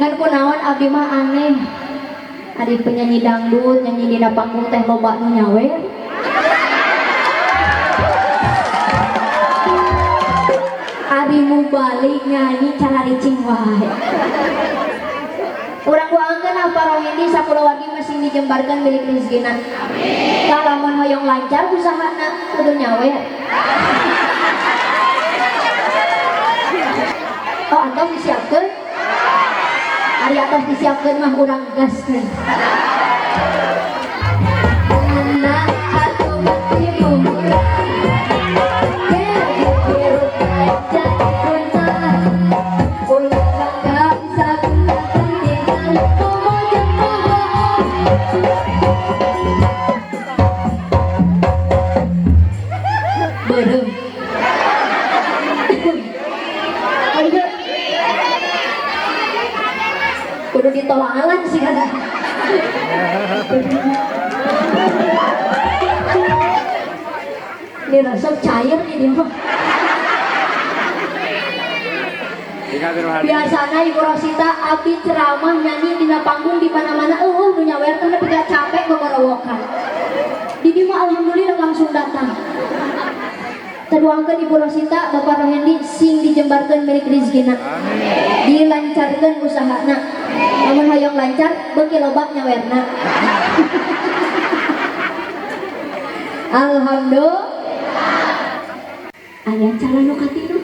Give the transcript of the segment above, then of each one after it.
Ngan kunaon abdi mah aneh. Ari penyanyi dangdut nyanyi dina panggung teh loba nu nyawer. Ari mubalik nyanyi cararicing wae. Urang doakeun apa Rohendi sakulawargi masih dijembarkeun milik rezekina. Amin. Tah lamun hoyong lancar usahana kudu nyawer. Oh, antos disiapkeun? Ari atos disiapkeun mah urang gaskeun. Nah, atuh ibu murah. Kudu ditolalan sih kata. Ini resep cair nih dia mah. Biasana Ibu Rosita abdi ceramah nyanyi dina panggung di mana-mana eueuh nu nyawer teh nepi ka capek gogorowokan. Di dieu mah alhamdulillah langsung datang. Terduangkeun Ibu Rosita, Bapak Rohendi sing dijembarkeun milik rezekina. Amin. Dilancarkeun usahana. Lamun hoyong lancar beuki loba nyawerna. Alhamdulillah. Aya cara nu katilu.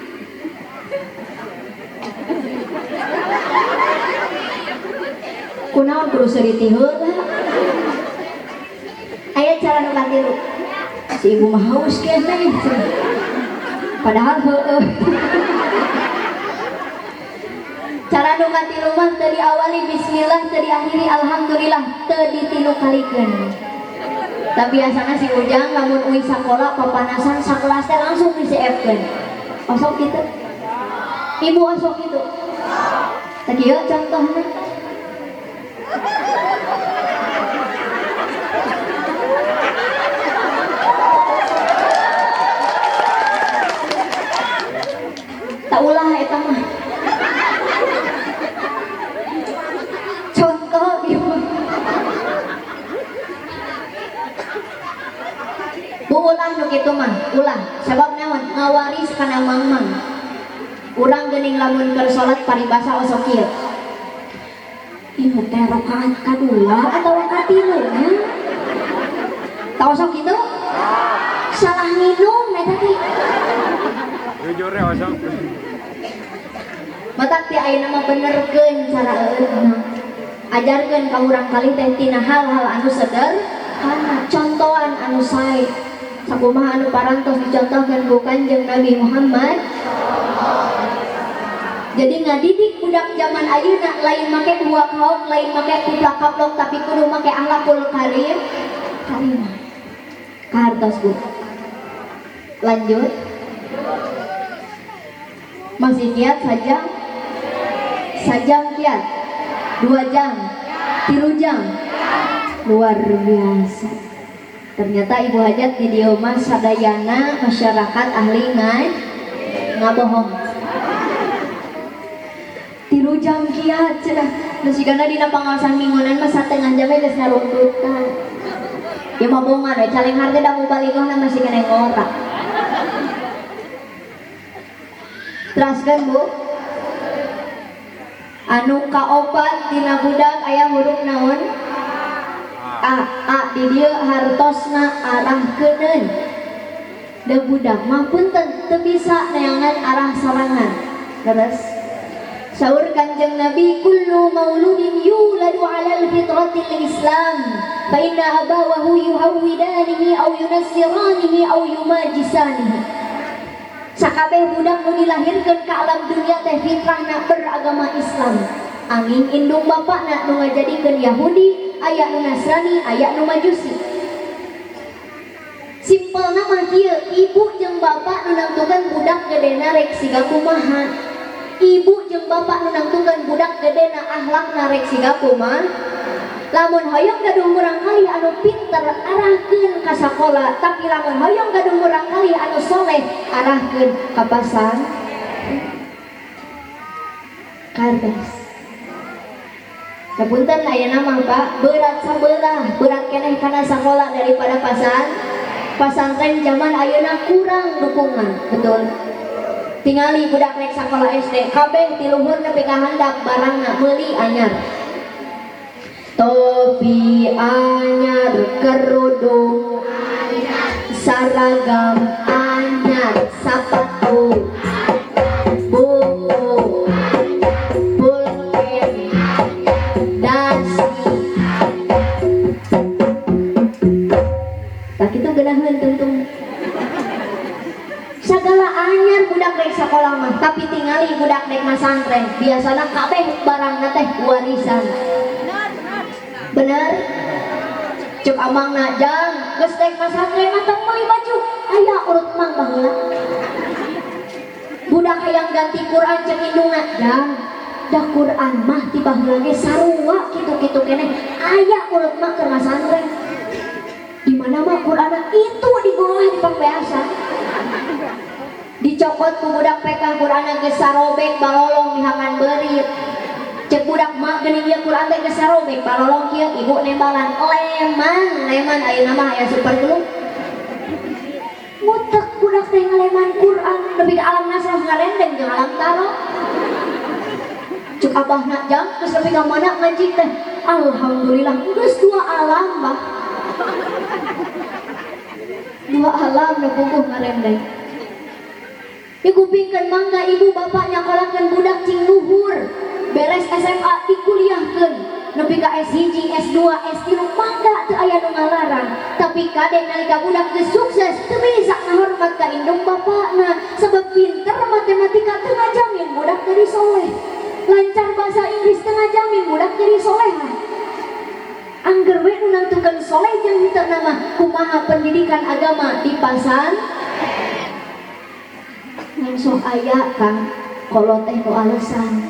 Kunaon kudu seuri ti heula. Aya cara nu katilu. Si ibu mah haus keneh. Padahal heueuh. Cara nu katilu mah teu diawali bismillah, teu diakhiri alhamdulillah, teu ditilu kalikeun. Tapi biasana si Ujang lamun uih sakola papanasan sakelas teh langsung di CF-keun. Osok kitu. Ibu osok kitu. Tah kieu contohna. Tak ulah eta mah. Contoh ieu mah. Bu ulah nu kitu mah, ulah. Sabab naon? Ngawaris kana mangmang. Urang geuning lamun keur salat paribasa osok kieu. Ieu teh rakaat kadua atawa katilu nya? Tah osok kitu? Salah minum eta teh. Jujur ya osok. Matak ti ayeuna mah benerkeun cara eueuna. Ajarkeun ka urang kali teh tina hal-hal anu sederhana, contohan anu sae. Sakumaha anu parantos dicontohkeun ku Kanjeng Nabi Muhammad. Jadi ngadidik budak zaman ayeuna lain make buak haok, lain make kuplak kaplok, tapi kudu make akhlakul karim. Karimah. Kahartos Bu. Lanjut. Masih kiat sajam? Sajam kiat. 2 jam, 3 jam. Luar biasa. Ternyata Ibu Hajat di dieu mah sadayana masyarakat ahli ngabohong. 3 jam kiat cenah. Nu sigana dina pangaosan minggunan mah satengah jam we geus ngarungdutan. Ieu mah bongan we caling harte da mubalighahna masih keneh ngora. Teraskeun Bu. Anu kaopat dina budak aya huruf naon? A. A di dieu hartosna arahkeuneun. Da budak mah punten teu bisa neangan arah sorangan. Terus saur Kanjeng Nabi kullu mauludin yuladu alal fitratil Islam fa inna abawahu yuhawwidanihi aw yunassiranihi aw yumajisanihi. Sakabeh budak nu dilahirkeun ka alam dunia teh fitrahna beragama Islam. Angin indung bapakna nu ngajadikeun Yahudi, aya nu Nasrani, aya nu Majusi. Simpelna mah kieu, ibu jeung bapak nu nangtukeun budak gedena rek siga kumaha. Ibu jeung bapak nu nangtukeun budak gedena akhlakna rek siga kumaha. Lamun hoyong gaduh murangkalih anu pinter arahkeun ka sakola, tapi lamun hoyong gaduh murangkalih anu soleh arahkeun ka pasar. Kardas. Punten, ayeuna mah, Pak, berat sabelah, berat keneh kana sakola daripada pasantren. Zaman ayeuna kurang dukungan, betul. Tingali budak rek sakola SD, kabeh ti luhur nepi ka handap barangna meuli anyar, topi anyar, kerudung, saragam anyar, sapatu, buku, pulpen, dasi. Tah kitu geunaheun tungtung segala anyar budak rek sakola mah. Tapi tingali budak rek masantren, biasana kabeh barangna teh warisan. Bener? Cek amangna, "Jang, geus rek masantren mah tong meuli baju, aya urut mang baheula." Budak hayang ganti Quran, cek indungna, "Jang, da Quran mah ti baheula ge sarua kitu-kitu keneh, aya urut mah keur masantren." "Di mana mah Quran itu?" "Di bawah di pangbeasan." Dicokot ku budak PK, Quran geus sarobek balolong dihakan beurit. Cek budak, "Mak, geuning ieu Quran teh geus sarobek balolong kieu." Ibu nembalan leman. Leman ayeuna mah aya super glue. Mutek budak teh ngaleman Quran nepi ka alam nasrah ngarendeng jeung alam taro. Cek abahna, "Jang, geus nepi ka mana ngaji teh?" "Alhamdulillah geus dua alam, Bah." Dua alam nu puguh ngarendeng. Dikupingkeun, mangga ibu bapak nyakolakeun budak cing luhur, beres SMA dikuliahkeun nepi ka S1, S2, S3, mangga, teu aya nu ngalarang. Tapi kade nalika budak geus sukses teu bisa ngahormat ka indung bapakna, sebab pinter matematika teu ngajamin budak jadi soleh, lancar bahasa Inggris teu ngajamin budak jadi soleh. Angger we nu nangtukeun soleh jeung henteu nama kumaha pendidikan agama di pasan. Ngan sok aya, Kang, kolot teh nu alasan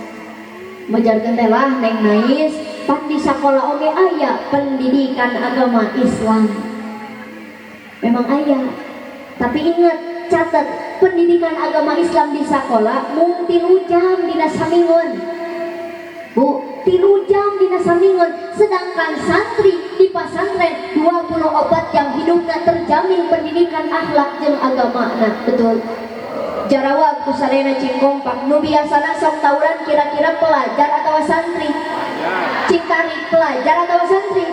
mejarkeun teh lah, Neng Nais, pan di sakola oge aya pendidikan agama Islam. Memang aya, tapi ingat, catat, pendidikan agama Islam di sekolah mung 3 jam dina saminggon, Bu, 3 jam dina saminggon. Sedangkan santri di pasantren 24 jam hidupnya terjamin pendidikan akhlak jeung agamana, betul? Jarawab ku sadayana cing kompak, nu biasana sok tawuran kira-kira pelajar atau santri? Cing tarik, pelajar atau santri?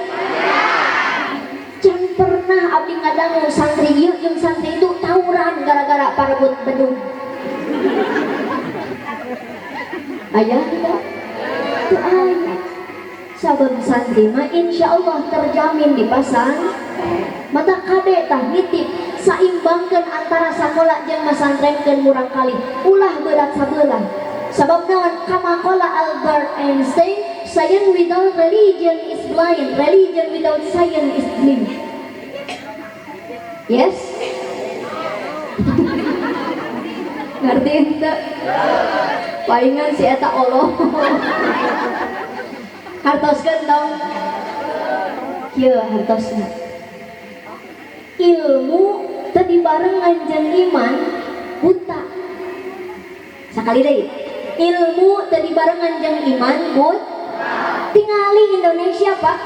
Can pernah abdi ngadangu santri ieu jeung santri itu tawuran gara-gara parebut bedug. Aya tidak? Teu aya. Sabab santri mah insya Allah terjamin di pasang mata. Kade tah, nitip, saimbangkeun antara sakola jeung masantrenkeun murangkalih, ulah berat sabelah. Sabab naon? Kama qala Albert Einstein, "Science without religion is blind, religion without science is blind." Yes, ngerti ente? Palingan si eta Allah hartoskeun dong. Kieu hartosna, ilmu tadi barengan jeung iman buta. Sakali deui, ilmu tadi barengan jeung iman but. Tingali Indonesia, Pak,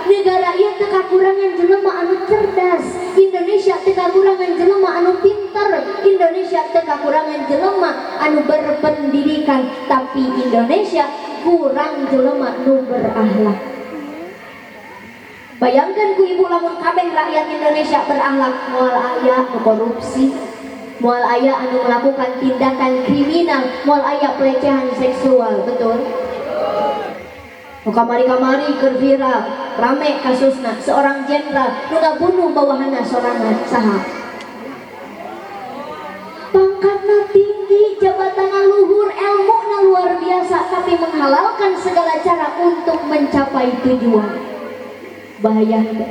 negara ieu teu kakurangan jelema anu cerdas, Indonesia teu kakurangan jelema anu pinter, Indonesia teu kakurangan jelema anu berpendidikan, tapi Indonesia kurang jelema nu berakhlak. Bayangkan ku ibu, lamun kabeh rakyat Indonesia berakhlak, moal aya nu korupsi, moal aya anu melakukan tindakan kriminal, moal aya pelecehan seksual, betul? Nu kamari-kamari keur viral, rame kasusna, seorang jenderal nu ngabunuh bawahanna sorangan, saha? Pangkatna tinggi, jabatanna luhur, ilmuna luar biasa, tapi menghalalkan segala cara untuk mencapai tujuan. Bahaya henteu?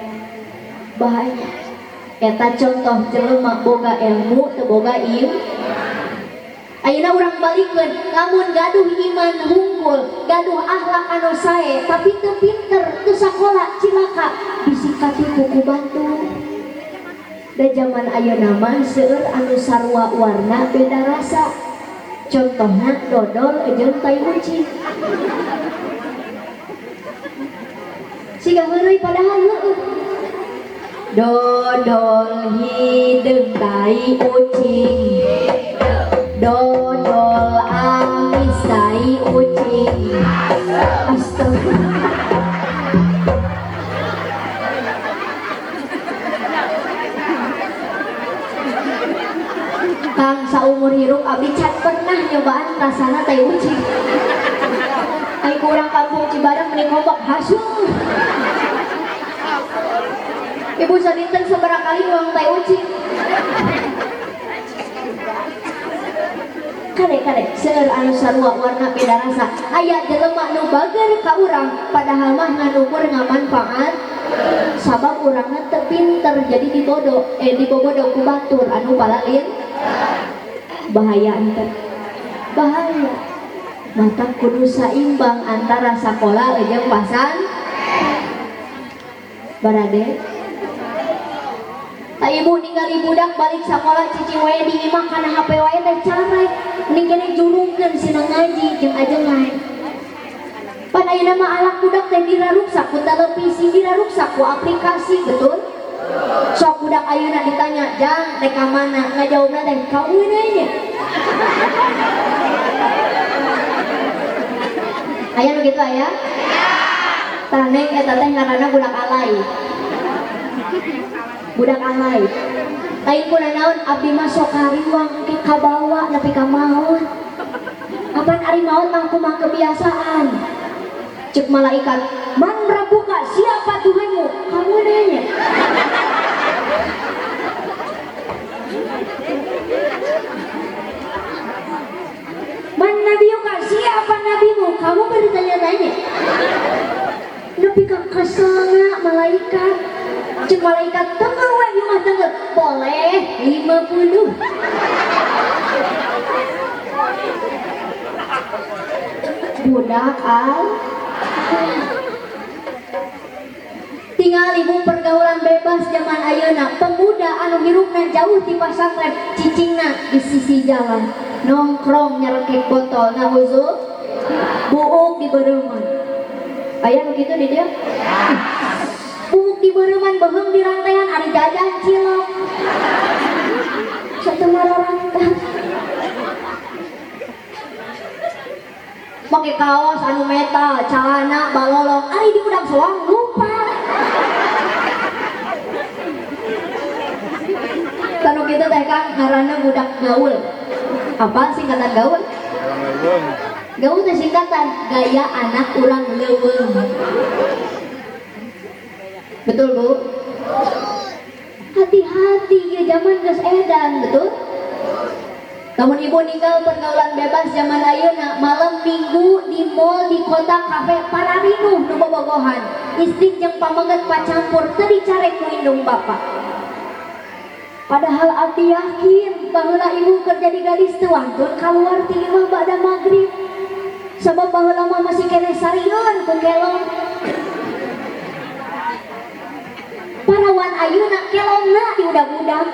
Bahaya. Eta contoh jelema boga ilmu teu boga ieu. Ayeuna urang balikeun, lamun gaduh iman hungkul, gaduh akhlak anu sae, tapi teu pinter, teu sakola, cilaka, bisi katipu ku batur. Da zaman ayeuna mah seueur anu sarua warna beda rasa. Contohna dodol jeung tai ucing. Siga heureuy padahal heueuh. Dodol hideung tai ucing. Dodol amis tai ucing. Astagfirullah. Kang saumur hirup abdi can pernah nyobaan rasana tai ucing. Ai kurang kampung Cibareng mending ngomong hasung. Ibu sadinten sabaraha kali nuang tai ucing. Kade-kade seueur anu sarua warna beda rasa. Aya jelema nu bager ka urang padahal mah ngan ukur ngamanfaat. Sabab urangna teu pinter jadi dibobodo ku batur anu palalin. Bahaya ente. Bahaya. Mata kudu saimbang antara sakola jeung pasan. Barade. Ta ibu ningali budak balik sakola cicing wae di imah kana HP wae teh carek. Mending kene jurungkeun sina ngaji jeung ajengan. Pan ayeuna mah alak budak teh diraruksak ku televisi, diraruksak ku aplikasi, betul? Sok budak ayeuna ditanya, "Jang, rek ka mana?" Ngajawabna teh, "Ka nya." Aya nu kitu aya? Tah neng eta teh ngaranna budak alay. Budak alay. Lain kuna naon abdi mah sok kariwang ke kabawa nepi ka maot. Apan ari maot mah kumaha kebiasaan. Cek malaikat, "Man rabbuka, siapa Tuhanmu?" Kamu nanya. Man nabiyuka, siapa nabimu? Kamu bertanya-tanya. Nepi ka keselna malaikat. Cek malaikat, "Tengel we ieu mah tengel." Boleh 50. Budak al tinggal ibu pergaulan bebas zaman ayeuna, pemuda anu hirupna jauh ti pasantren cicingna di sisi jalan nongkrong nyerekek botol nahuzu buuk di bereuman. Aya nu kitu di dieu? Buuk di bereuman beuheung di rantaian ari jajan cilok satu mararangkan make kaos anu metal, celana balolong, ari di budak soang lupa. Tanu kitu teh Kang ngaranna budak gaul. Apa singkatan gaul? Gaul teh singkatan gaya anak urang leuweung. Betul Bu? Hati-hati ya zaman geus edan, betul? Namun ibu ninggal pergaulan bebas zaman ayeuna, malam minggu di mall, di kota, kafe, pararinuh nu bobogohan. Istri jeung pameget pacampur teu dicarek ku indung bapa. Padahal abdi yakin baheula ibu keur jadi gadis teu wantun kaluar ti imah ba'da magrib. Sabab baheula mah masih keneh sarieun ku kelong. Parawan ayeuna kelongna di udag-udag.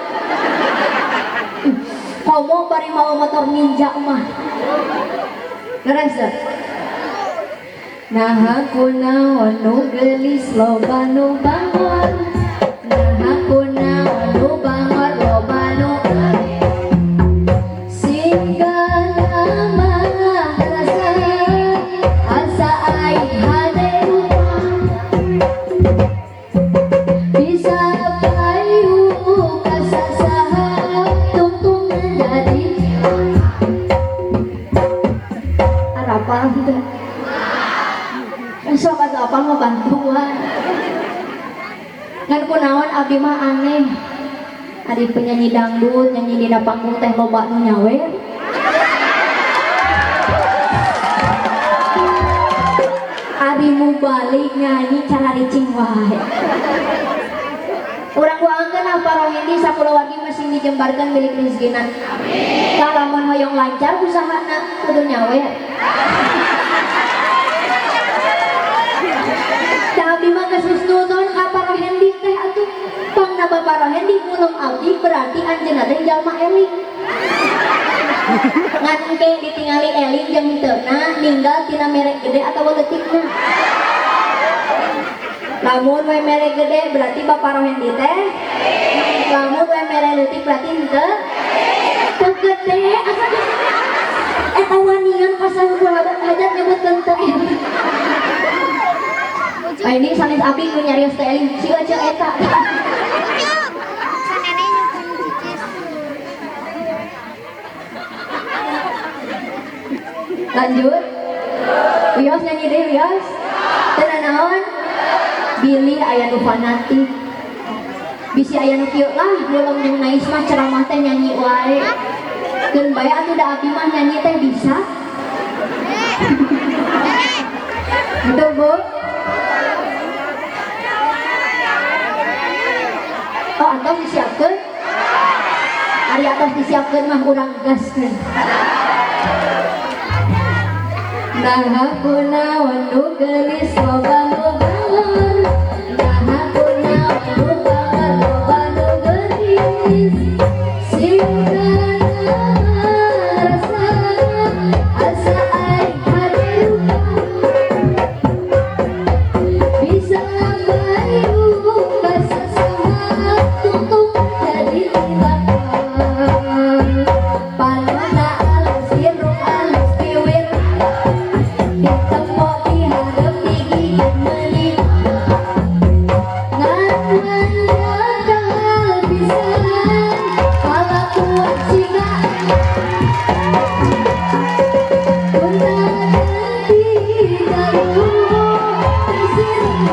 Komo bari mawa motor Ninja mah. Leres teu? Naha kunaon nu geulis loba nu bangor. Naha kunaon nu bangor loba nu sigana mah rasa asa aing hade rupa bisa payu kasasaha tungtung jadi harapan teh. Sok atuh apa mah bantuan. Ngan kunaon abdi mah aneh. Ari penyanyi dangdut nyanyi dina panggung teh loba nu nyawer. Ari mubalik nyanyi cararicing wae. Urang doakeun ah Parohendi sakulawargi masing dijembarkeun milik rezekina. Amin. Tah lamun hoyong lancar usahana kudu nyawer. Tah abdi mah geus husnuzon ka Parohendi teh atuh. Pangna Bapak Rohendi ngulung abdi berarti anjeunna teh jalma eling. Ngan engke ditingali eling jeung henteu ninggal tina merek gede atawa leutikna. Lamun we mere gede berarti Bapak Rohendi teh. Lamun we mere leutik berarti henteu. Teu gede asa eta wanian ka sahibul hajat nyebutkeun teu. Ah, ini sanes abdi nu nyarios teh eling si Ece eta. Lanjut. Wios nyanyi deh wios. Teu nanaon? Bilih aya nu fanatik. Bisi aya nu kieu lah belum jeung nais mah ceramah teh nyanyi wae. Keun bae atuh da abdi mah nyanyi teh bisa. Betul Bu? Oh, atos disiapkeun? Ari atos disiapkeun mah urang gaskeun. Nah kunaon nu geulis loba nu bangor. Nah kunaon nu bangor loba nu geulis. Sing rasa asa aing harerupa. Bisa bayu basasama tungtung jadi tilaka. Paluna alus irung alus piwir. Ditemu diharep gigit meuli. Ngan bakal pisan kalakuan siga. Gonta-ganti galuh sirih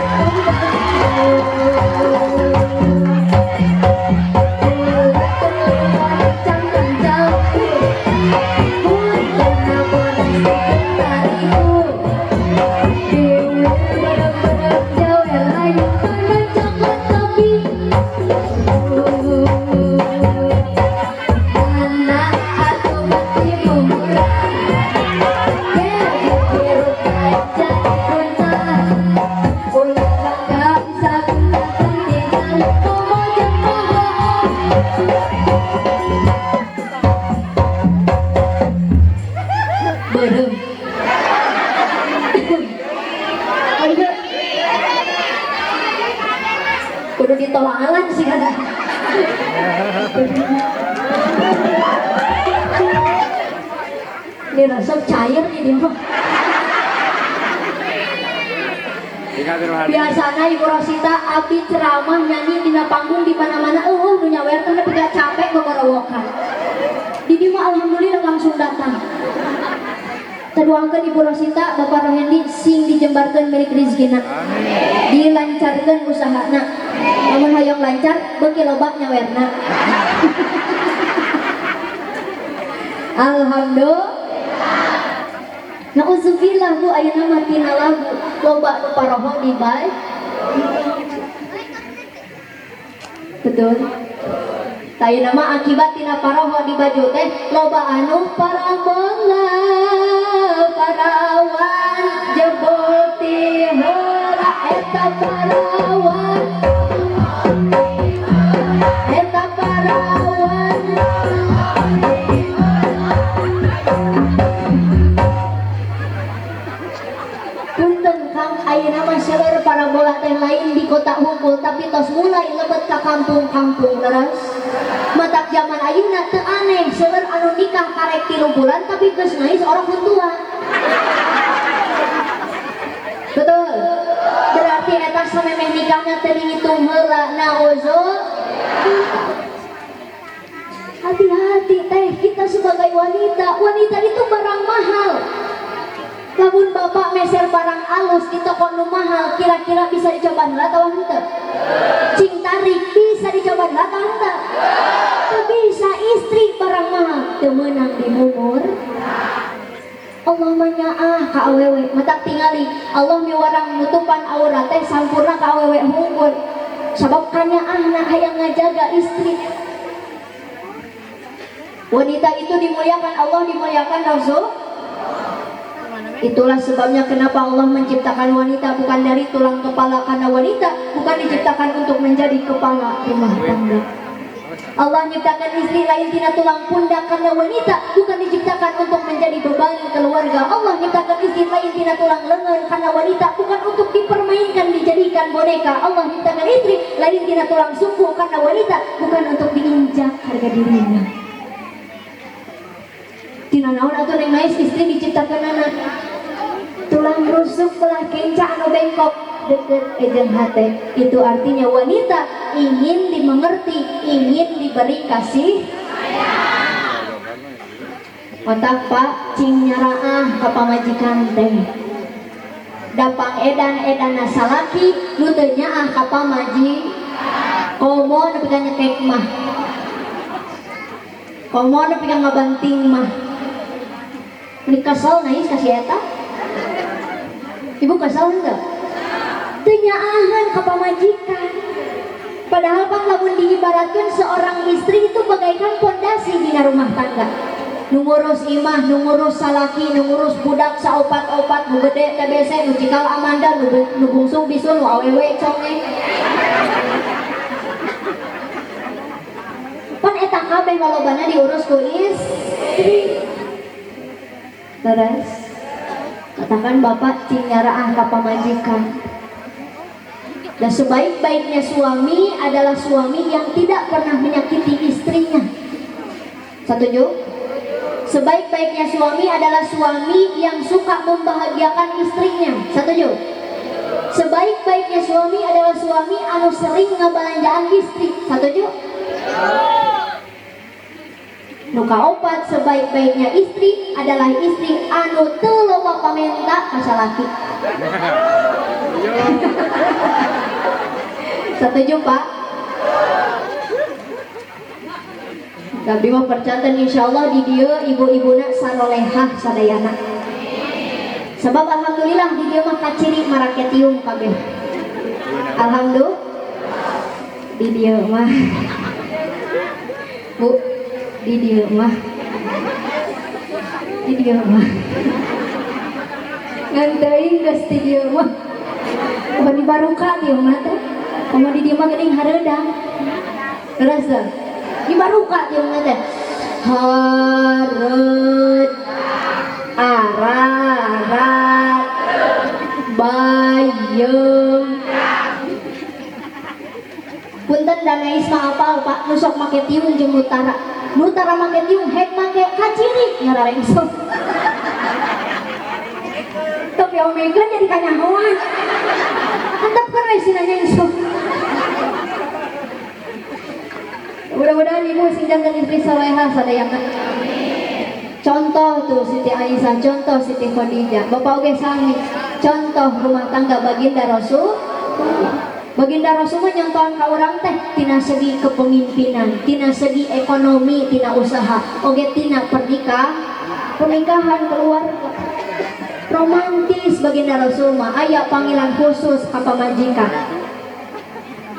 kudu ditolalan sih kan. Ini resep cair nih dia mah. Biasana Ibu Rosita abdi ceramah nyanyi dina panggung di mana-mana eueuh nu nyawer teh nepi ka capek gogorowokan. Di dieu mah alhamdulillah langsung datang. Taduangkeun Ibu Rosita Bapak Rohendi sing dijembarkeun milik rizkina. Dilancarkeun usahana. Lamun hoyong lancar beuki loba nyawerna. Alhamdulillah. Nauzubillah Bu ayeuna mah tina lagu loba nu paroho di bae. Betul. Ayeuna mah akibat tina paroho di baju teh loba anu parabola parawan jebol ti heula eta parawan. Eta parawan. Punten Kang ayeuna mah seueur parabola teh lain di kota hungkul tapi tos mulai lebet ka kampung-kampung leres. Matak zaman ayeuna teu aneh seueur anu nikah karek 3 bulan tapi geus ngais orang huntua. Betul. Berarti eta samemeh nikahna teu dihitung heula nauzul. Hati-hati teh kita sebagai wanita, wanita itu barang mahal. Lamun bapak meser barang alus di toko nu mahal, kira-kira bisa dicoba heula atawa henteu? Cing tarik bisa dicoba heula atawa henteu? Teu bisa istri barang mahal teu meunang dimumur. Allah mah nyaah ka awewe, matak tingali Allah miwarang nutupan aurat teh sampurna ka awewe hungkul. Sabab kanyaahna hayang ngajaga istri. Wanita itu dimuliakan Allah, dimuliakan Rasul. Itulah sebabnya kenapa Allah menciptakan wanita bukan dari tulang kepala, karena wanita bukan diciptakan untuk menjadi kepala rumah tangga. Allah menciptakan istri lain tina tulang pundak, karena wanita bukan diciptakan untuk menjadi beban keluarga. Allah menciptakan istri lain tina tulang lengan, karena wanita bukan untuk dipermainkan. dipermainkan, dijadikan boneka. Allah nyiptakan istri lain tina tulang sungku, karena wanita bukan untuk diinjak harga dirinya. Tina naon atuh, Neng Mais, istri diciptakan anak? Tulang rusuk belah kenca anu bengkok deket jeung hate. Itu artinya wanita ingin dimengerti, ingin diberi kasih. Otak, Pak, cing nyaraah ka pamajikan teh. Da pang edan-edanna salaki nu teu nyaah ka pamaji, komo nepi ka nyekek mah, komo nepi ka ngabanting mah. Ini kesel nais ka si eta. Ibu kesel enggak? Teu nyaahan ka pamajikan. Padahal, Pak, lamun diibaratkan seorang istri itu bagaikan pondasi dina rumah tangga. Nu ngurus imah, nu ngurus salaki, nu ngurus budak saopat-opat, nu gede TBC, nu cikal Amanda, nu bungsu bisul, nu awewe conge. Pan eta kabeh malobana diurus ku istri. Terus katakan bapak cing nyaraah ka pamajikan. Dan sebaik-baiknya suami adalah suami yang tidak pernah menyakiti istrinya. Setuju? Sebaik-baiknya suami adalah suami yang suka membahagiakan istrinya. Setuju? Sebaik-baiknya suami adalah suami anu sering ngabalanjaan istri. Setuju? Nu kaopat, sebaik-baiknya istri adalah istri anu teu loba pamenta ka salaki. Setuju, Pak? Tapi mah percanten, insyaallah di dieu ibu-ibuna sarolehah sadayana. Sebab alhamdulillah di dieu mah kaciri marake tiung kabeh. Alhamdulillah di dieu mah. Bu, di dieu mah. Di dieu mah. Ngan teuing geus di dieu mah. Bukan dibaruka tiungna teh. Komo di dieu mah geuning hareudang. Terus teh. Dibaruka tiungna teh. Hareud ararat bayem. Punten, danais mah apal, Pak, nu sok make tiung jeung nu tara. Nu tara make tiung hek make kaciri ngararengsok. Tapi omegan jadi kanyahoan. Antepkeun we sina nyengsok. Mudah-mudahan ibu sing janten istri soleha sadayana. Contoh tuh Siti Aisyah, contoh Siti Khadijah. Bapak oge sami. Contoh rumah tangga baginda Rasul. Baginda Rasul mah nyontohan ka urang teh tina segi kepemimpinan, tina segi ekonomi, tina usaha, oge tina pernikahan keluarga. Romantis baginda Rasul mah, aya panggilan khusus ka pamajikan.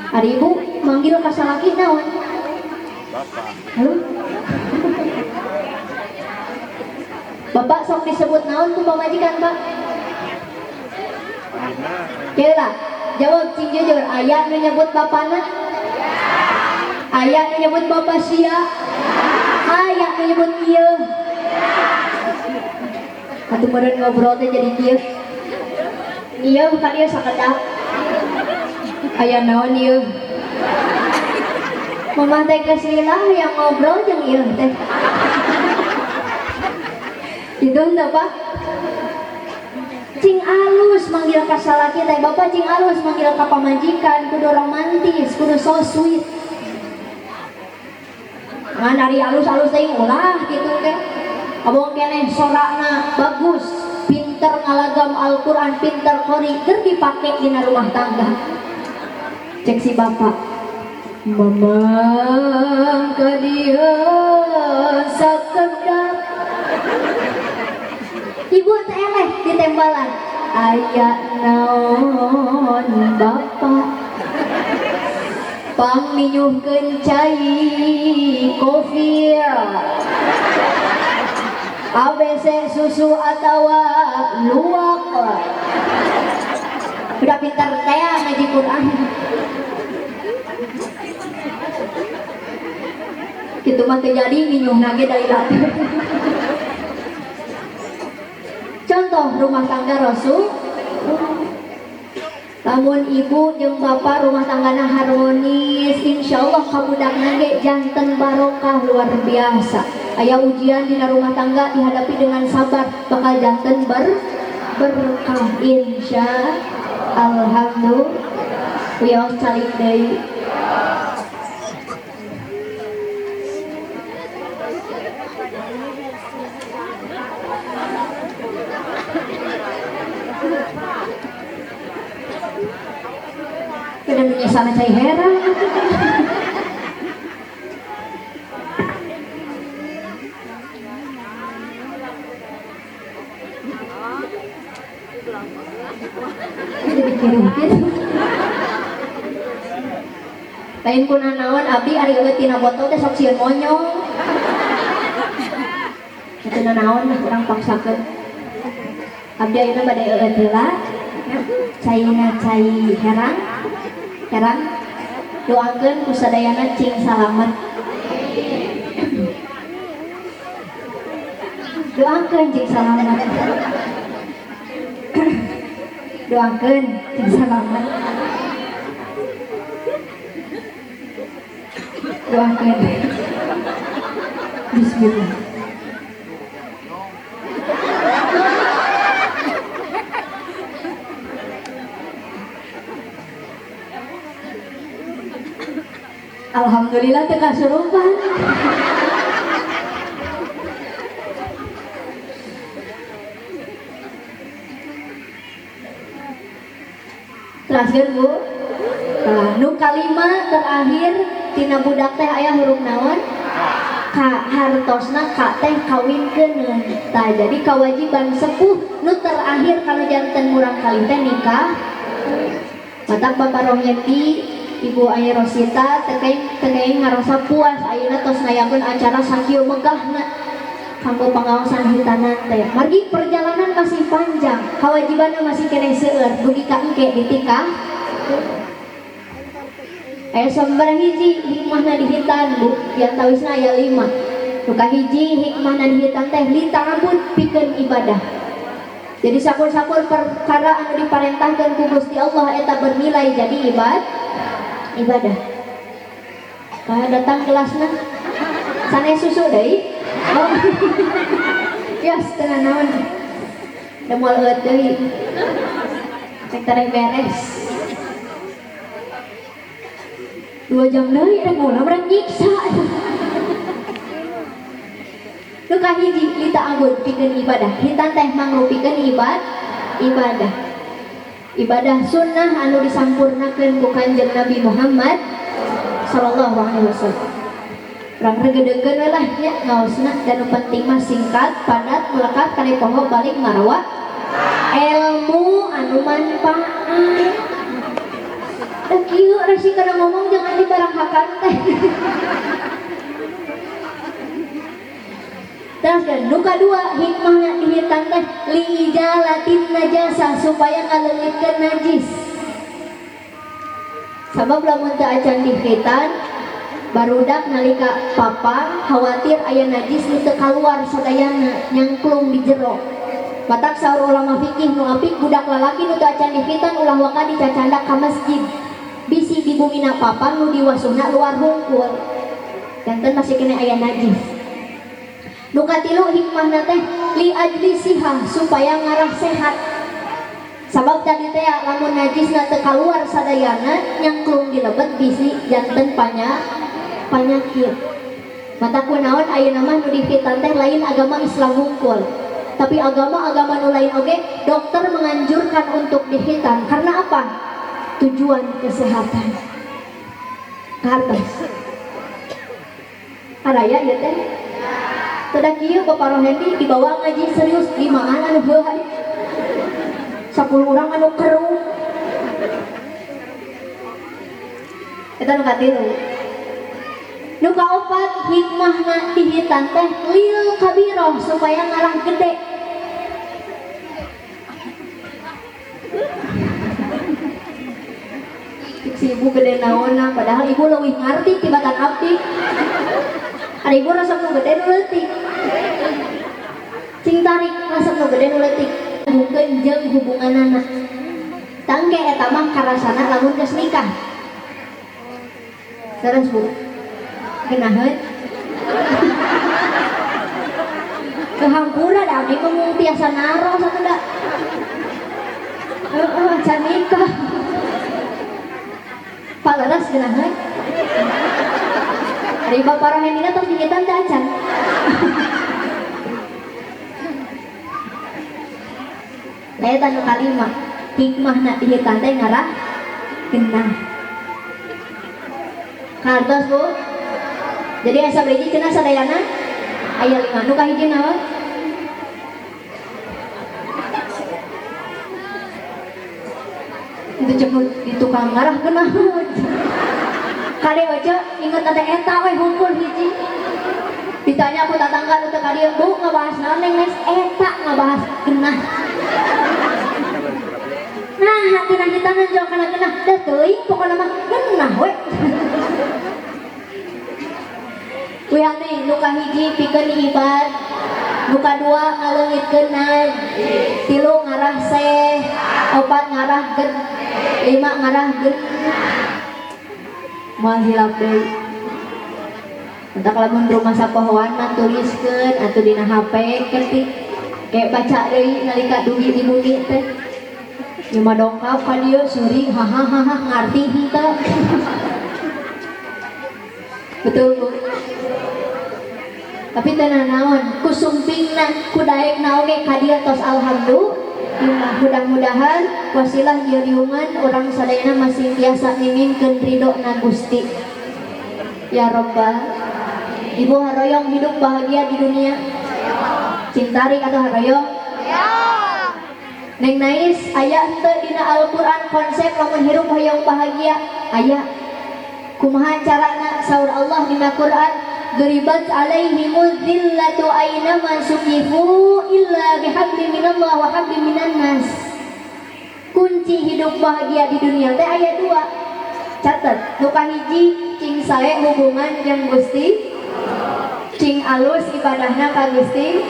Ari ibu manggil ka salaki naon? Bapak. Halo? Bapak sok disebut naon ku pamajikan, Pak? Dina. Kira, jawab cing jujur, aya nu nyebut bapana? Aya nu nyebut bapak sia? Aya nu nyebut ieu? Atuh meureun ngobrol teh jadi kieu. Ieu ka dieu sakedap. Aya naon ieu? Mamah teh geus lila yang ngobrol jeung ieu teh. Gitu henteu, Pak? Cing alus manggil ka salaki teh, bapak cing alus manggil ka pamajikan, kudu romantis, kudu so sweet. Ngan ari alus-alus teh ulah gitu teh. Abong keneh sorana bagus, pinter ngalagam Al-Qur'an, pinter qori, keur dipake dina rumah tangga. Cek si bapak, Mamang ka dieu sakedap. Ibu teh eleh ditembalan. Aya naon bapak? Pangminyuhkeun cai kopi. ABC susu atawa luwak. Udah pintar teh ngaji Quran. Kitu mah teu jadi minyuhna ge dari lati. Contoh rumah tangga Rasul. Lamun ibu jeung bapak rumah tanggana harmonis, insyaallah kabudakna ge janten barokah luar biasa. Aya ujian dina rumah tangga dihadapi dengan sabar, bakal janten berkah insya alhamdulillah. Wios calik deui. Kada nu sana cai herang. Lain kuna naon abdi ari eueuh tina botol teh sok sieun monyong. Teu naon lah urang paksakeun. Abdi ayeuna bade eueuh heula. Caina cai herang. Herang doakeun ku sadayana cing salamet. Doakeun cing salamet. Doakeun cing salamet. Doakeun. Bismillah. Alhamdulillah teu kasurupan. Teraskeun Bu. Nah, nu kalima terakhir tina budak teh aya huruf naon? Ka hartosna ka teh kawinkeun. Tah jadi kewajiban sepuh nu terakhir kalau janten murang kali teh nikah. Matak Bapak Rohyendi, Ibu Aya Rosita tekaing ngarasa puas ayeuna tos ngayakeun acara sakieu megahna kanggo pangaosan hitanan teh. Margi perjalanan masih panjang, kewajibanna masih keneh seueur dugi ka engke ditikah. Aya sabaraha hiji hikmahna di hitan Bu, diantawisna aya 5. Nu kahiji hikmahna di hitan teh lita'abud pikeun ibadah. Jadi sakur-sakur perkara anu diparentahkeun ku Gusti Allah eta bernilai jadi ibadah. Kaya datang kelasna sanes susu deui. Oh. Ya setengah naon. Da moal eueuh deui. Cek tereh beres. 2 jam deui rek moal urang nyiksa. Nu kahiji lita'abud pikeun ibadah. Hitan teh mangrupikeun ibadah. Ibadah sunnah anu disampurnakeun ku Kanjeng Nabi Muhammad sallallahu alaihi wasallam. Urang regedeugkeun we lah nya ngaosna dan nu penting mah singkat, padat, melekat kade poho balik marawa ilmu anu manfaat. Da kieu resikana ngomong jangan dibaranghakan teh. Terus kan, nu kadua hikmahna dihitan teh liijalatin najasa supaya ngaleungitkeun najis. Sabab lamun teu acan dihitan barudak nalika papang khawatir aya najis nu teu kaluar sadayana nyangklung di jero. Matak saur ulama fikih nu apik budak lalaki nu teu acan dihitan ulah waka dicacandak ka masjid. Bisi di bumina papang nu diwasuhna luar hungkul. Janten masih kena aya najis. Nu katilu hikmahna teh li ajli sihah supaya ngarah sehat. Sabab tadi teh lamun najisna teu kaluar sadayana nyangklung di lebet bisi janten panyakit. Mata kunaon ayeuna mah nu dihitan teh lain agama Islam hungkul, tapi agama-agama nu lain oge dokter menganjurkan untuk dihitan karena apa? Tujuan kesehatan. Kartos. Araya ieu teh. Teu kieu Bapak Rohendi dibawa ngaji serius limaan anu heuh 10 urang anu keruh. Eta nu katilu. Nu kaopat hikmahna dihitan teh lil kabiroh supaya ngarah gede. Cik si ibu gede naonna padahal ibu leuwih ngarti tibatan abdi. Ari ibu resep nu gede nu leutik. Cing tarik resep nu gede nu leutik. Bukeun jeung hubunganana. Tangke eta mah karasana lamun geus nikah. Terus Bu, genaheun. Kehampura da abdi mah mung tiasa naros atuh da. Heeh, can nikah. Pak leres genaheun. Ari Bapak Rohendina tos dihitan teh acan. Nah eta nu kalima, hikmahna dihitan teh ngarah genah. Kartos Bu. Jadi asa hiji cenah sadayana aya 5. Nu kahiji naon? Itu cepet di tukang ngarah genah. Kade oce inget teh eta we hungkul hiji. Ditanya ku tatangga nu teu ka dieu, Bu ngabahas naon Neng Nes? Eta ngabahas genah. Nah, genah hitanan jauh kana genah. Da teuing pokona mah genah we. Wihati nu kahiji pikeun ibad, nu kadua ngaleungitkeun najis, tilu ngarah seh, opat ngarah gen, lima ngarah gen. Moal hilap deui. Entak lamun rumah sapohoan mah tuliskeun atuh dina HP ketik. Kayak baca deui nalika dugi di bumi teh. Ieu mah dongkap ka dieu seuring hahaha ngarti henteu. Betul Bu. Tapi teu nanaon, ku sumpingna, ku daekna oge ka dieu tos alhamdulillah. Mudah-mudahan wasilah ieu riungan urang sadayana masing tiasa mimingkeun ridho-Na Gusti. Ya Rabbal. Ibu haroyong hidup bahagia di dunia. Cintarik atau haroyong? Neng Nais aya henteu dina Al-Qur'an konsep lamun hirup hoyong bahagia aya. Kumaha carana saur Allah dina Qur'an? Duribat alaihimuz zillatu aynama suqifu illa bihablim minallah wa hablim minan nas. Kunci hidup bahagia di dunia teh aya 2. Catet, nu kahiji cing sae hubungan jeung Gusti, cing alus ibadahna ka Gusti.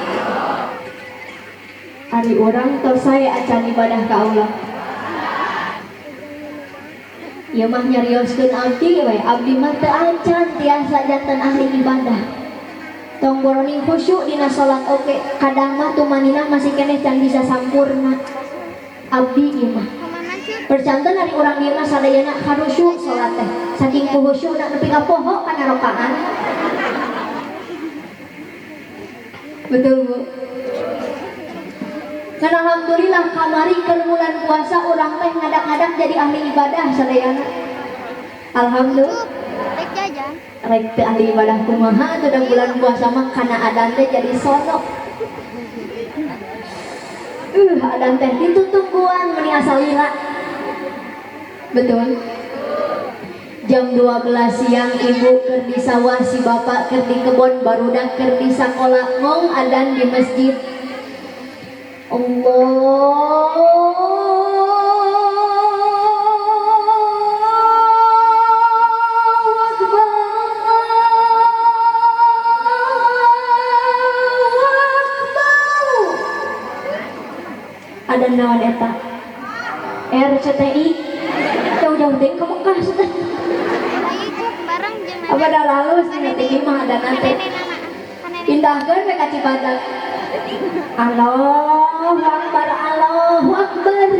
Ari urang tos sae acan ibadah ka Allah. Ieu mah nyarioskeun abdi we, abdi mah teu acan tiasa janten ahli ibadah. Tong boroning khusyuk dina salat oge, kadang mah tumanina masih keneh can bisa sampurna. Abdi ieu mah. Percanten ari urang ieu mah sadayana khusyuk salat teh. Saking khusyukna nepi ka poho kana rakaat. Betul Bu. Dan alhamdulillah kamari keur bulan puasa urang teh ngadak-ngadak jadi ahli ibadah sadayana. Alhamdulillah. Rek jajan. Rek teh ahli ibadah kumaha atuh da bulan puasa mah kana adan teh jadi sonok. Adan teh ditutungguan meni asal lila. Betul. Jam 12 siang ibu keur di sawah, si bapak keur di kebon, barudak keur di sakola, ngong adan di masjid. Allahu Akbar, Allahu Akbar. Ada naon eta? RCTI jauh-jauh teh ke Mekah sudah. Apa dah lalu sih nanti mah ada nanti. Pindahkeun we ka Cibadak. Allahu Akbar, Allahu Akbar.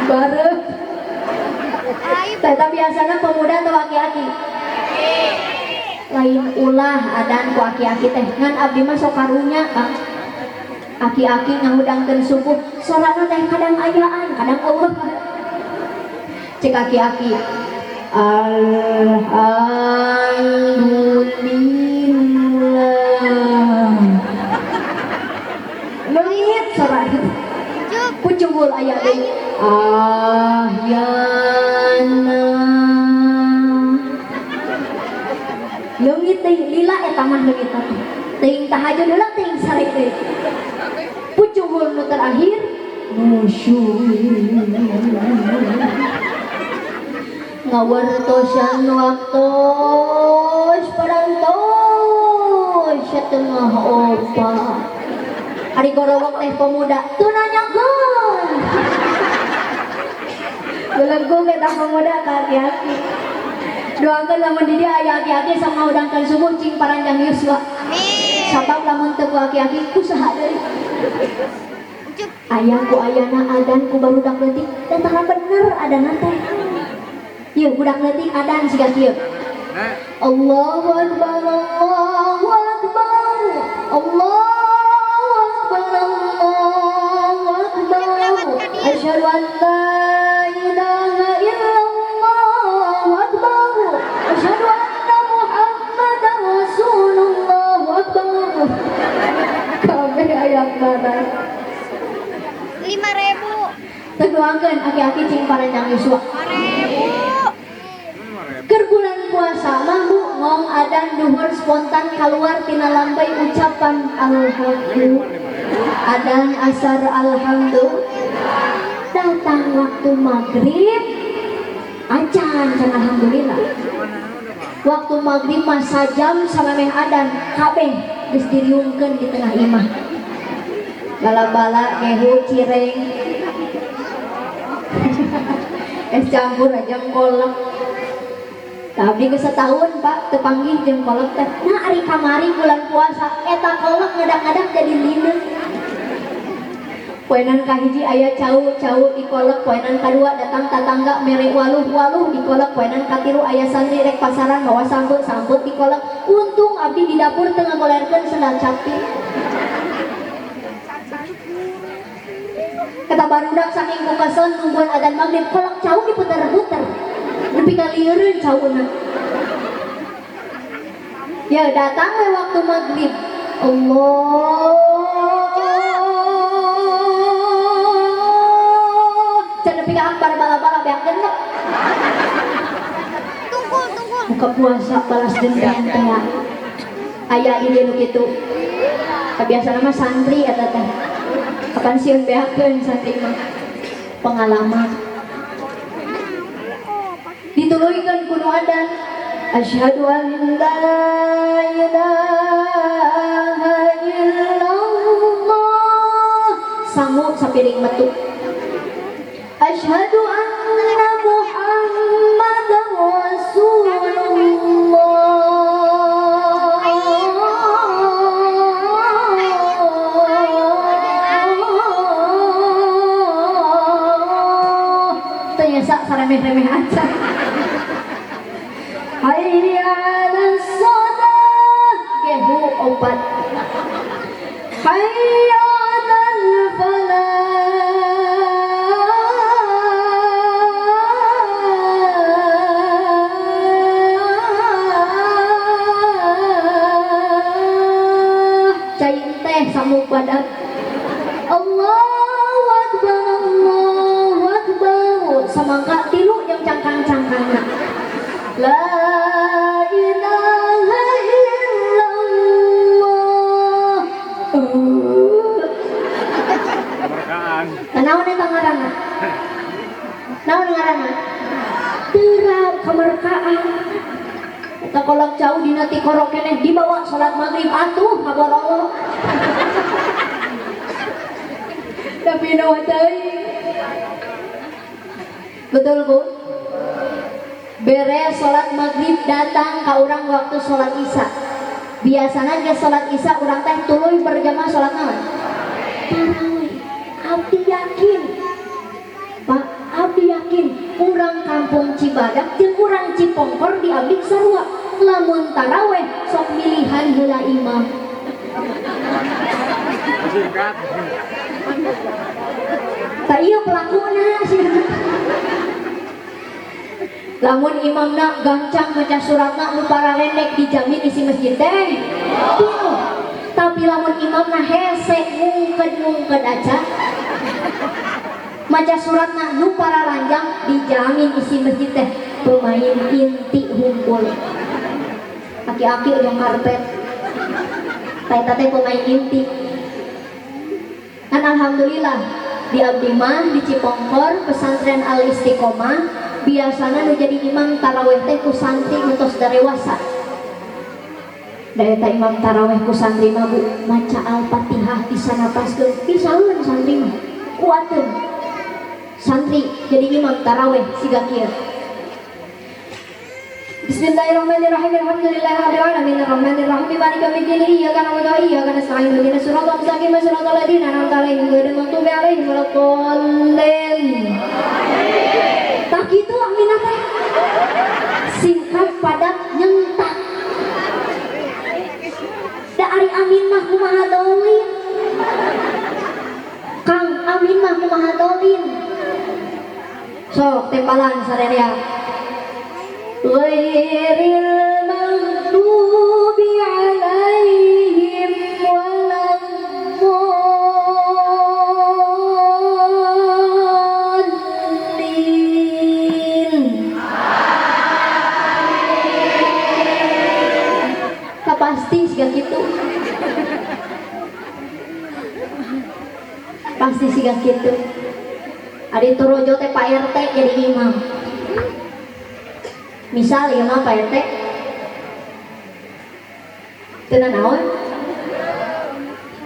Bareng. Teta biasana pemuda atau aki-aki? Lain ulah adan ku aki-aki teh. Ngan abdi mah sok karunya, Bang. Aki-aki ngahudangkeun subuh, sorana teh kadang ayaan, kadang eueuh. Cek aki-aki. Alhamdulillah. Leungit sorana. Pucunggul aya deui. Ahyana. Leungit deui lila eta mah leungit teh. Teuing tahajud heula teuing sare deui. Pucunggul nu terakhir nusyur. Ngawartosan waktos parantos setengah opat. Ari gorowok teh pemuda teu nanyakeun. Belenggu eta pemuda ka aki-aki. Doakeun lamun di dieu aya aki-aki sok ngahudangkeun subuh cing paranjang yuswa. Amin. Sabab lamun teu ku aki-aki ku saha deui? Ucup. Aya ku ayana adan ku barudak leutik dan tara bener adan teh. Ieu budak leutik adan siga kieu. Nek, Allahu Akbar, Allahu Akbar, Allahu Akbar, Allahu Akbar. Asyhadu an la ilaha illallah Akbar. Asyhadu anna Muhammadar Rasulullah Akbar. Kabeh aya akbaran. 5.000. Teguangkeun aki-aki cing paranjang yuswa. 5.000. Keur bulan puasa mah, Bu, ngong adan duhur spontan keluar tina lambai ucapan alhamdulillah. Adan asar alhamdulillah. Datang waktu maghrib acan can alhamdulillah. Waktu maghrib mah sajam samemeh adan kabeh geus diriungkeun di tengah imah. Bala-bala gehu cireng es campur aja kolak. Tapi ke setahun, Pak, teu panggih jeung kolak teh. Nah, ari kamari bulan puasa eta kolak ngadak-ngadak jadi lineung. Poenan kahiji aya cau-cau di kolak, poenan kadua datang tatangga mere waluh-waluh di kolak, poenan katilu aya santri rek pasaran bawa sambel, sambel di kolak. Untung abdi di dapur teu ngagolerkeun sendal capit. Kata barudak saking ku kesel nungguan adan maghrib, kolak cau diputer-puter. Nepi ka lieureun cauna. Ya datang we waktu maghrib. Allah. Can nepi ka akbar bala-bala beak genep. Tunggu, tunggu. Buka puasa balas dendam teh. Aya di dieu nu kitu. Kabiasana mah santri eta teh. Kapan sieun beakeun santri mah. Pengalaman. Dituluykeun ku nu adan. Asyhadu an la ilaha illallah. Sangu sapiring metu. Asyhadu anna Muhammadar Rasulullah. Ternyata saremeh-remeh aja. Hayya 'alas shalah. Gehu opat. Hayya 'alal falah. Cai teh samuk badak. Allahu Akbar, Allahu Akbar. Samangka tilu yang cangkang-cangkangna. La ilaha illallah. Kemerdekaan. Naon eta ngaranna? Naon ngaranna? Terap kemerkaan. Eta kolak jauh dina tikoro keneh dibawa salat maghrib atuh ngaborolo. Tapi naon teuing. Betul, Bu? Beres salat maghrib datang ka urang waktu salat isya. Biasana ge salat isya urang teh tuluy berjamaah salat naon? Tarawih. Abdi yakin, Pak, abdi yakin urang kampung Cibadak jeung urang Cipongkor di abdi sarua. Lamun taraweh sok milihan heula imam. Singkat. Tak iya pelakuna sih. Lamun imamna gancang maca suratna nu pararendek dijamin isi masjid teh penuh. Tapi lamun imamna hese ngungked-ngungked aja maca suratna nu pararanjang dijamin isi masjid teh pemain inti humpul. Aki-aki ujung karpet. Eta teh pemain inti. Kan alhamdulillah di abdi mah di Cipongkor pesantren Al Istiqomah biasana nu jadi imam taraweh teh ku santri nu tos darewasa. Da eta imam taraweh ku santri mah, Bu, maca Al-Fatihah bisa napaskeun, pisaeun santri mah. Kuateun. Santri jadi imam taraweh siga kieu. Bismillahirrahmanirrahim. Alhamdulillahirabbil alamin arrahmanirrahim maliki yaumiddin iyyaka na'budu wa iyyaka nasta'in ihdinas siratal mustaqim siratal ladzina an'amta 'alaihim ghairil maghdubi 'alaihim waladdallin. Tah kitu amina teh. Singkat padat nyentak. Da ari amin mah kumaha dolin. Kang amin mah kumaha dolin. Sok tempalan sarerea. Ghairil maghdubi 'alaihim waladdallin. Amin. Pasti siga kitu. Pasti siga kitu. Ari torojo teh Pak RT jadi imam. Misal ya mah Pak RT teu nanaon?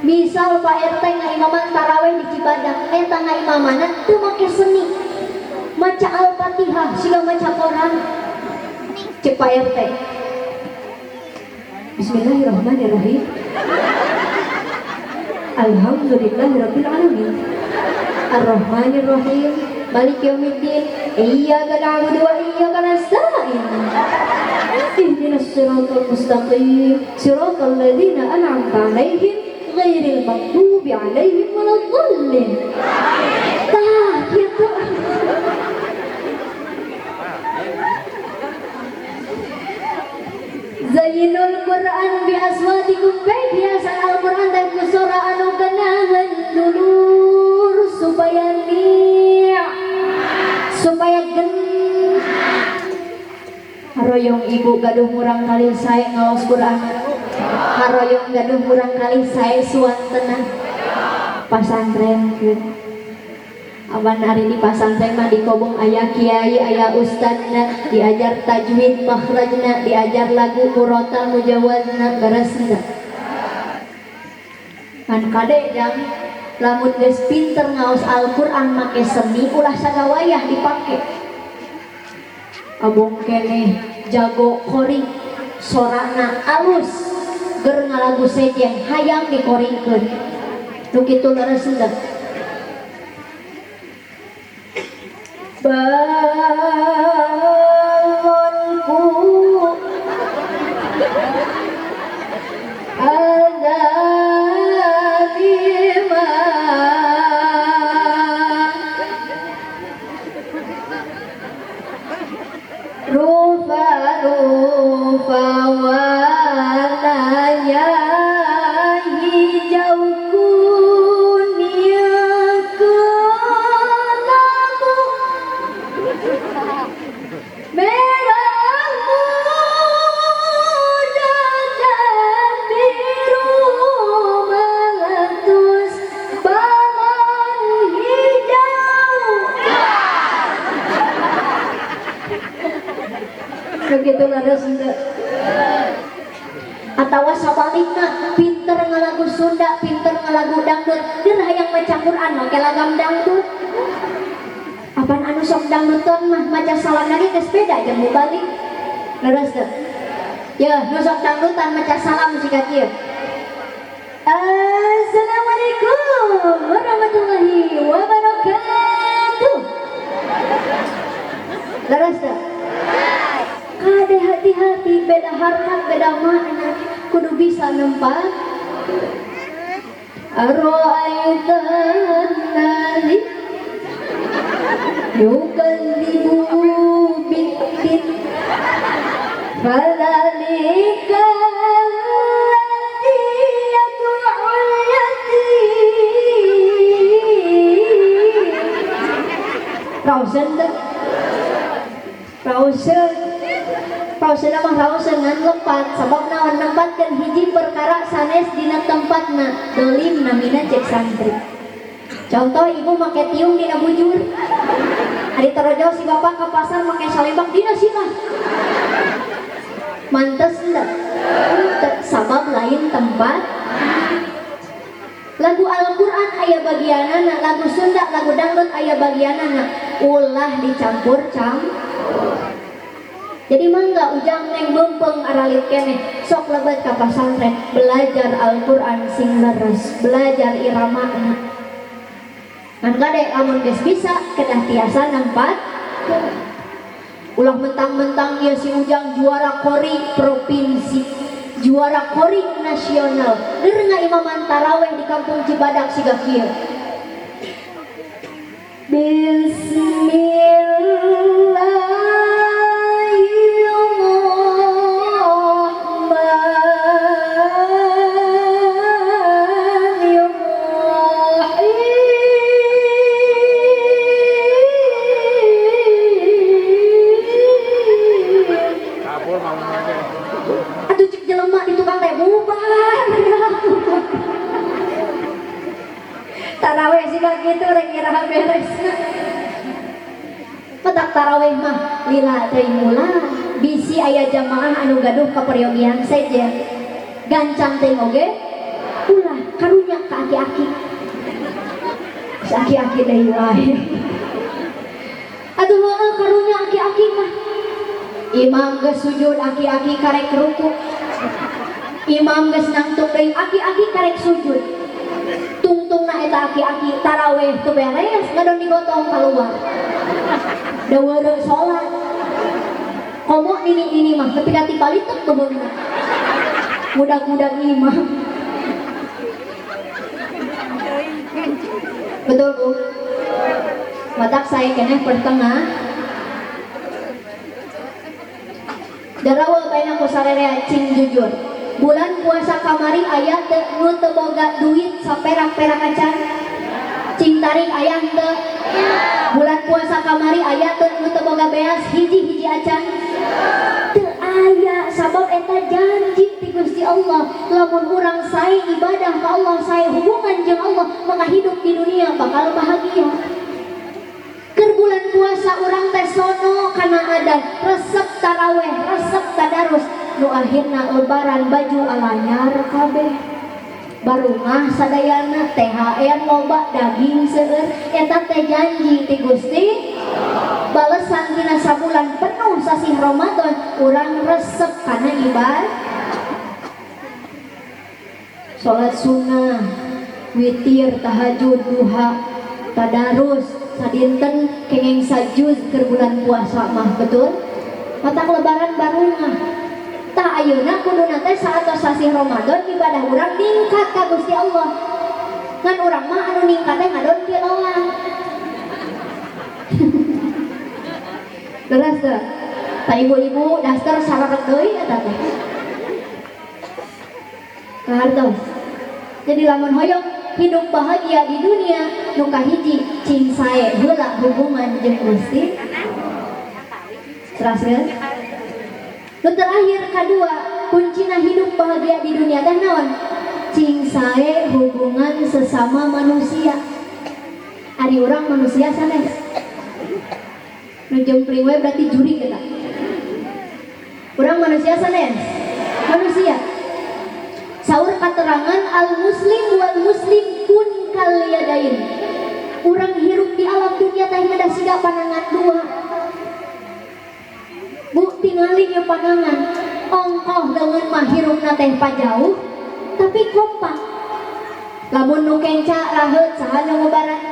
Misal Pak RT ngaimaman taraweh di Cibadak, eta ngaimamana teu make seni. Maca Al-Fatihah siga maca Quran. Cek Pak RT. Bismillahirrahmanirrahim. Alhamdulillahirabbil alamin. Arrahmanirrahim. Maliki yaumiddin. Iyyaka na'budu wa iyyaka nasta'in. Ihdinas siratal mustaqim. Siratal ladzina an'amta 'alaihim ghairil maghdubi 'alaihim waladdallin. Tah kitu. Zayyinul Quran bi aswatikum, baik hiasan Al-Quran dan kusora anu genahan dulur supaya ni supaya gen haroyong ibu gaduh murang kali sae ngaos Quran, haroyong gaduh murang kali sae suantena pasantren. Awan hari di pasantren mah di kobong aya kiai aya ustadna, diajar tajwid makhrajna, diajar lagu murotal mujawazna, beresna. Kan kade jang lamun geus pinter ngaos Al-Qur'an make seni ulah sagawayah dipake. Abong keneh jago qori sorana alus ger ngalagu sejen hayang dikoringkeun. Nu kitu leres henteu? Balonku ada lima, rupa-rupa warnanya hijau kuning kelabu merah muda dan biru meletus balon hijau. Begitu leres henteu? Atawa sabalikna pinter ngalagu Sunda, pinter ngalagu dangdut, deur hayang maca Quran make lagam dangdut. Apan anu sok dangdutan mah maca salam lagi geus beda jeung mubalik. Leres teu? Ya, nu sok dangdutan maca salam siga kieu. Assalamualaikum warahmatullahi wabarakatuh. Leres teu? Kade hati-hati, beda harkat, beda makna, kudu bisa nempat. Ara'aitan ladzi yukadzibu biddin fadzalikal ladzi yad'ul yatim. Rausen teu? Rausen. Rausen mah rausen ngan lepat sabab naon nempatkeun hiji perkara sanes dina tempatna dolim namina cek santri. Contoh ibu make tiung dina bujur. Ari torojo si bapak ke pasar make salembak dina sila. Mantes henteu? Henteu, sabab lain tempat. Lagu Al-Quran aya bagianana, lagu Sunda, lagu dangdut aya bagianana, ulah dicampur campur. Jadi mangga Ujang, Neng, mumpung aralit keneh, sok lebet ka pasantren, belajar Al-Quran sing leres, belajar iramana. Ngan kade, lamun geus bisa kedah tiasa nempat. Ulah mentang-mentang ya si Ujang juara kori provinsi, juara kori nasional, ger ngaimaman taraweh di kampung Cibadak siga kieu. Bismillahirrahmanirrahim. Kabur mau aja. Aduh, cek jelema di tukang teh, bubar. Taraweh sih gitu, rek iraha beresna? Petak taraweh mah lila teuing, ulah bisi aya jamaah anu gaduh kaperyogian sejen. Gancang teuing oge ulah, karunya ka aki-aki. Si aki-aki deui wae atuh. Heueuh, karunya aki-aki mah. Imam geus sujud, aki-aki karek ruku. Imam geus nangtung deui, aki-aki karek sujud. Tungtungna eta aki-aki taraweh teu beres, ngadon digotong keluar, da weureu salat. Komo nini-nini mah nepi ka ti palitek beubeungna mudag-mudag imam. Betul, Bu? Matak saya keneh pertengah Darawa baina ku sarerea, cing jujur. Bulan puasa kamari aya teu nu teu boga duit saperak-perak acan? Cing tarik, aya teu? Bulan puasa kamari aya teu nu teu boga beas hiji-hiji acan? Teu aya, sabab eta janji ti Gusti Allah. Lamun urang sae ibadah ka Allah, sae hubungan jeung Allah, maka hidup di dunia bakal bahagia. Keur bulan puasa urang teh sono kana adan, resep taraweh, resep tadarus, nu akhirna lebaran baju alanyar kabeh, barungah sadayana, THR loba, daging seueur. Eta teh janji ti Gusti, balesan tina sabulan penuh sasih Ramadan urang resep kana ibadah, salat sunnah, witir, tahajud, duha, tadarus sadinten kengeng sajuz keur bulan puasa mah. Betul? Matak lebaran barungah. Tah, ayeuna kuduna teh saat sasih Ramadan ibadah urang ningkat ka Gusti Allah. Ngan urang mah anu ningkat teh ngadon kiloan. Leres teu? Tah, ibu-ibu daster sararek deui eta teh. Kahartos. Jadi lamun hoyong hidup bahagia di dunia, nu kahiji cing sae heula hubungan jeung Gusti. Teraskeun? Nu terakhir kadua, kuncina hidup bahagia di dunia teh naon? Cing sae hubungan sesama manusia. Ari urang manusia sanes? Nu jempling we berarti jurig eta. Urang manusia sanes? Manusia. Saur katerangan, al muslim wal muslim kun kal yadain. Urang hirup di alam dunia teh ngedah siga panangan dua. Bu, tingali ieu panangan. Ongkoh leungeun mah hirupna teh pajauh tapi kompak. Lamun nu kenca raheut, saha nu ngobaran?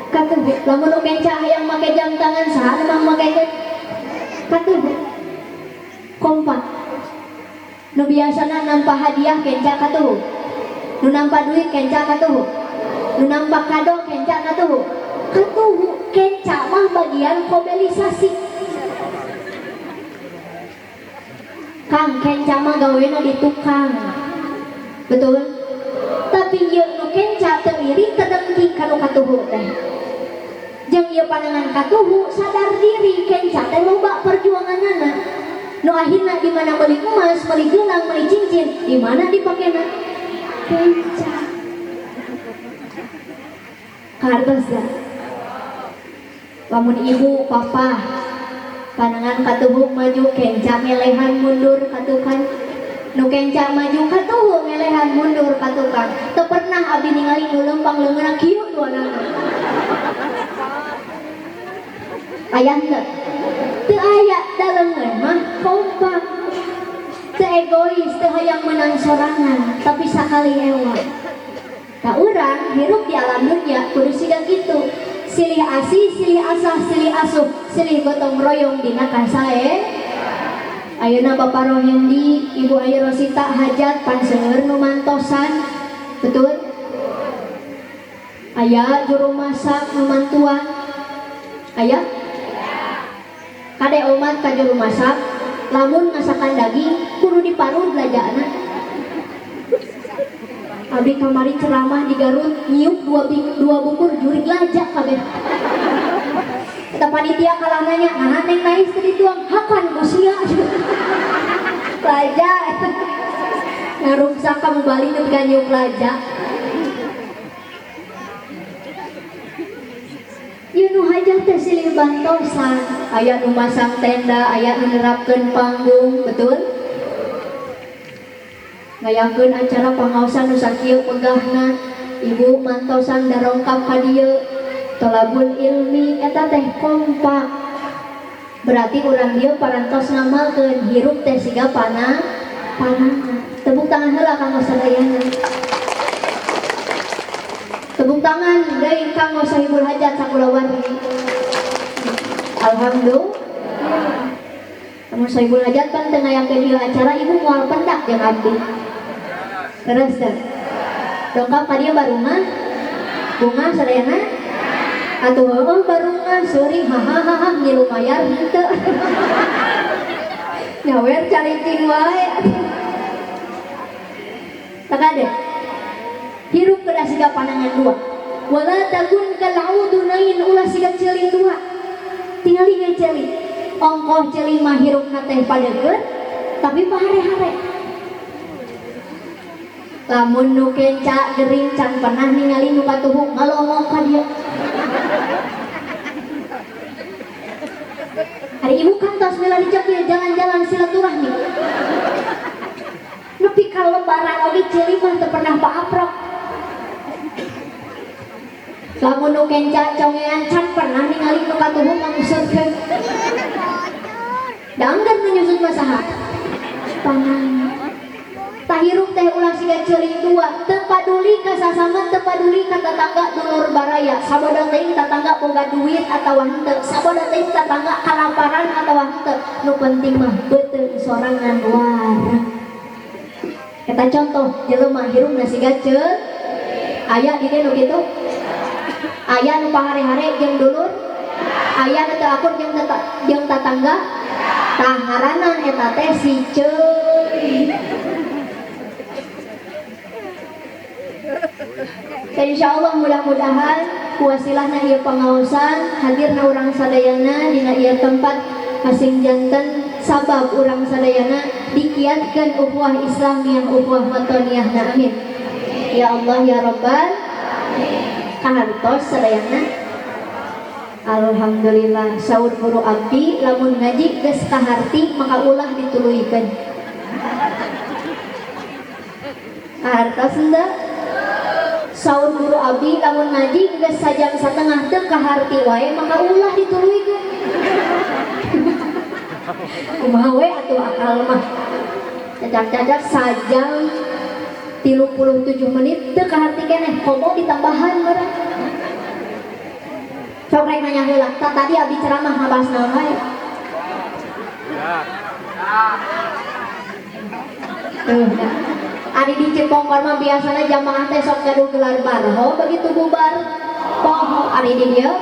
Katuhu. Lamun nu kenca hayang make jam tangan, saha nu mang makekeun? Katuhu. Kompak. Nu biasana nampa hadiah kenca katuhu. Nu nampa duit kenca katuhu. Nu nampa kado kenca katuhu. Katuhu. Kenca mah bagian kobelisasi. Kang, kenca mah gawena di tukang. Betul? Tapi ieu nu kenca teu iri teu dengki ka nu katuhu teh. Jeung ieu panangan katuhu sadar diri, kenca teh loba perjuanganana. Nu akhirna di mana meuli emas, meuli gelang, meuli cincin, di mana dipakena? Kenca. Kartos ya. Lamun ibu, papa panangan katuhu maju, kenca ngelehan mundur katukan. Nu kenca maju, katuhu ngelehan. mudah-mudahan mundur ka tukang. Teu pernah abdi ningali nu lempang leungeunna kieu duanana. Aya henteu? Teu aya, da leungeun mah kompak. Teu egois, teu hayang menang sorangan, tapi sakali ewa. Tah urang hirup di alam dunia kudu siga kitu. Silih asih, silih asah, silih asuh, silih gotong royong dina kasae. Ayeuna Bapak Rohendi, Ibu Ayu Rosita hajat pan seueur nu mantosan. Betul? Aya juru masak nu mantuan. Aya? Kade omat ka juru masak, lamun masakan daging kudu diparud lajana. Abdi kamari ceramah di Garut nyiuk dua bukur jurig laja kabeh. Eta panitia kalah nanya, nah neng nais teu dituang, hakan ku sia. Laja. Ngaruksak kamu balik nepi ka nyiuk laja. Ieu nu hajat teh silih bantosan, aya nu masang tenda, aya nu nerapkeun panggung, betul? Ngayakeun acara pangaosan nu sakieu megahna, ibu mantosan darongkap ka dieu, tolabul ilmi eta teh kompak. Berarti urang dieu parantos ngamalkeun hirup teh siga panangan. Tepuk tangan heula kanggo sadayana. Tepuk tangan deui kanggo sahibul hajat sakulawargi. Alhamdulillah. Lamun sahibul hajat pan teu ngayakeun ieu acara ibu moal pendak jeung abdi. Terus teh. Dongkap ka dieu barungah. Bunga sadayana. Atuh heueuh barungah seuring hahaha ngilu mayar henteu. Nyawer caricing wae. Takade. Hirup kedah siga panangan dua. Wala takun kal udunain ulah siga ceuli dua. Tingali ge ceuli. Ongkoh ceuli mah hirupna teh padeukeut tapi pahare-hare. Lamun nu kenca gering can pernah ningali nu katuhu ngalongok ka dieu. Hari ibu kan tos mila dicepil jalan-jalan silaturahmi. Nepi ka lebaran oge ceuli mah teu pernah paaprok. Lamun nu kenca congean can pernah ningali nu katuhu ngangseurkeun. Da anggar nu nyusut mah saha? Panangan. Tahirup teh ulah siga ceuli dua, teu paduli ka sasama, teu paduli ka tatangga dulur baraya. Sabodo teuing tatangga boga duit atawa henteu, sabodo teuing tatangga kalaparan atawa henteu. Nu penting mah beuteung sorangan wareg. Eta contoh jelema hirupna siga ceuli. Aya di dieu nu kitu? Aya nu pahare-hare jeung dulur? Aya nu teu akur jeung tatangga? Tah ngaranna eta teh si ceuli. Insya Allah mudah-mudahan kuasilahna ieu pangaosan hadirna urang sadayana dina ieu tempat masing janten sabab urang sadayana dikiatkeun ukhuwah Islamiyah ukhuwah watoniyahna, amin ya Allah ya Rabbal kahartos sadayana. Alhamdulillah saur guru abdi lamun ngaji geus kaharti maka ulah dituluykeun. Kahartos henteu? Saur guru abdi lamun ngaji geus sajam satengah teu kaharti wae maka ulah dituluykeun. Kumaha we atuh akal mah. Cacak-cacak sajam 37 menit teu kaharti keneh komo ditambahan meureun. Sok rek nanya heula, tah tadi abdi ceramah ngabahas naon wae? Tuh. Ari di Cipongkor mah biasana jamaah teh sok gaduh gelar barho begitu bubar poho. Ari di dieu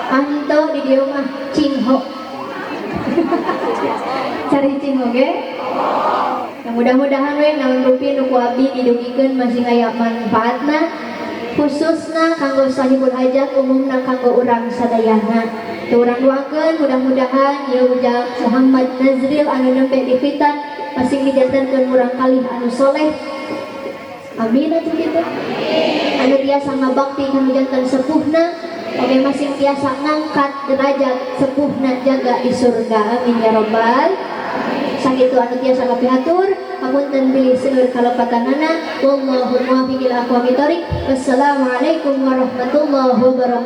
henteu, di dieu mah cingho. Cari cingho ge. Ya, mudah-mudahan we naon rupi nu ku abdi didugikeun masih aya manfaatna khususna kanggo sahibul hajat umumna kanggo urang sadayana. Teu urang doakeun mudah-mudahan ieu ujang Muhammad Nazril anu nembe difitan masing dijantenkeun urang kalih anu soleh. Amin atuh kitu. Anu tiasa ngabakti kanu janten sepuhna oge masing tiasa ngangkat derajat sepuhna jaga di surga. Amin ya rabbal. Sakitu anu tiasa kapihatur, hapunten bilih seueur kalepatanana. Wallahu muwaffiq ila aqwamit thoriq. Wassalamualaikum warahmatullahi wabarakatuh.